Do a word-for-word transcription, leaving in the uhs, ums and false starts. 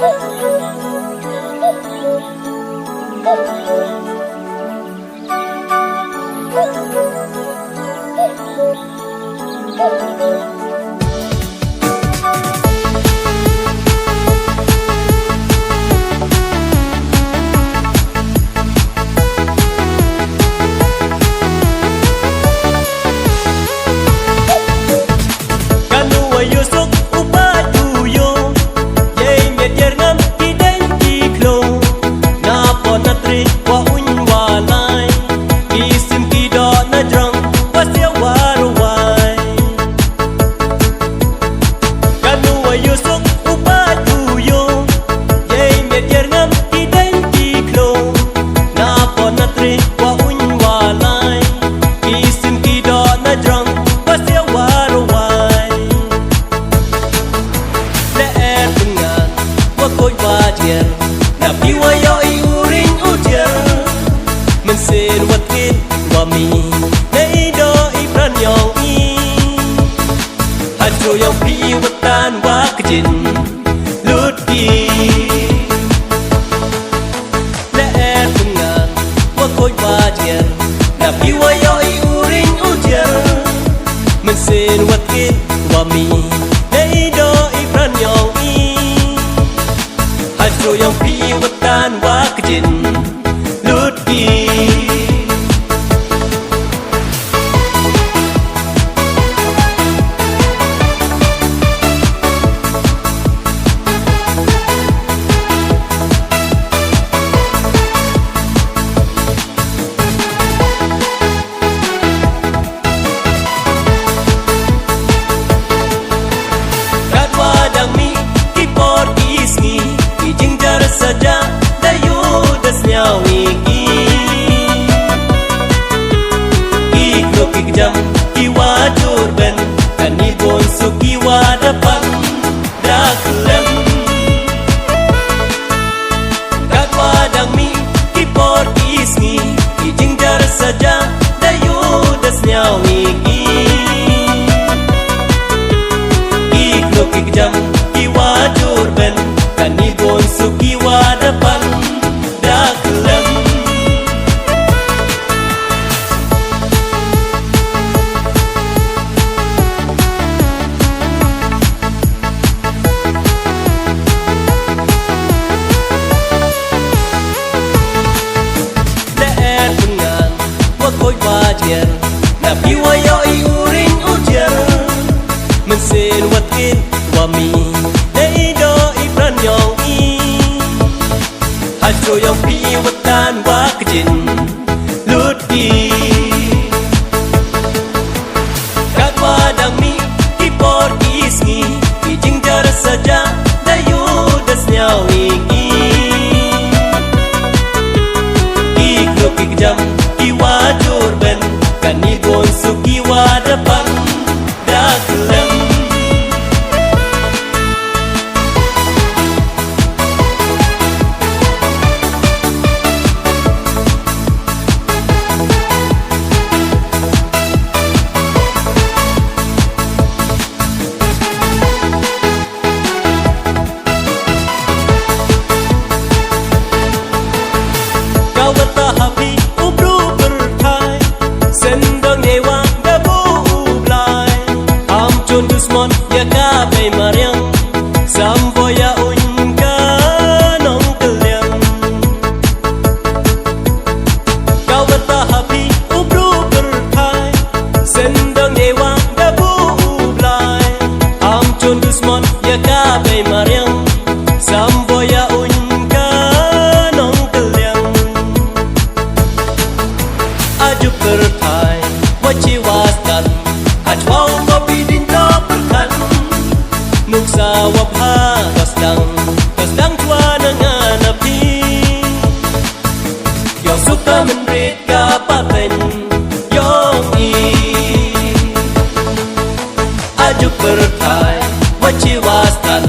Kano wa ïoh suk u paid u ïoh, ïa i miet ïar ngam ki deiñ ki khloo. Na pon na tre wa uiñ wa lai, ki sim ki doh na jrong wa siaw wa rwai. Kano wa ïoh suk u paid u ïoh, ïa i miet ïar ngam ki deiñ ki khloo. Na pon na tre wa uiñ wa lai, ki sim ki doh na jrong wa siaw wa rwai. Leh er pyngan wa koit wa jer, na phi wa ïoh i u ring u jer. Mynsiem wa kit wa mih, na i doh i pran ïong i. Ha jrong ïong phi wa tan wa kjin lut ki. Leh er pyngan wa koit wa jer, na phi wa ïoh i u ring u jer. Mynsiem wa kit wa mih, na i doh i pran ïong i. Ha jrong ïong phi wa tan wa kjin lut ki. Katwa dang mih ki por ki sngi, ki jingjar saja da ïoh da sñiaw ïa ki. Ki khloo ki kjam ki wa jur ben, kani bun suk ki wa da pan da khlem. Katwa dang mih ki por ki sngi, ki jingjar saja da ïoh da sñiaw ïa ki. Ki khloo ki kjam ki wa jur ben, kani bun suk ki wa da pan da khlem. Leh er pyngan wa koit wa jer, na phi wa ïoh i u ring u jer. Mynsiem wa kit wa mih, na i doh i pran ïong i. Ha jrong ïong phi wa tan wa kjin lut ki. Katwa dang mih ki por ki sngi, ki jingjar saja da ïoh da sñiaw ïa ki. Ki khloo ki kjam ki wa jur ben, kani bun suk ki wa da pan da khlem. Ka wata ha phi u bru pyrthai, sendong ïa wa da buh u Blai. Ham chun dusmon ïa ka bei mariang, sam bo ïa uiñ ka nongkylliang. Ka wata ha phi u bru pyrthai, sendong ïa wa da buh u Blai. Ham chun dusmon ïa ka bei mariang, sam bo ïa uiñ ka nongkylliang. Ajuh pyrthai wa chi wa stan, ha chwa u ko phi ding to pyrkhat. Nuksa wa bha ka sdang, ka sdang chwa na nga na phi. Ïoh suk ka mynrit ka pateng ïong i. Ajuh pyrthai wa chi wa stan,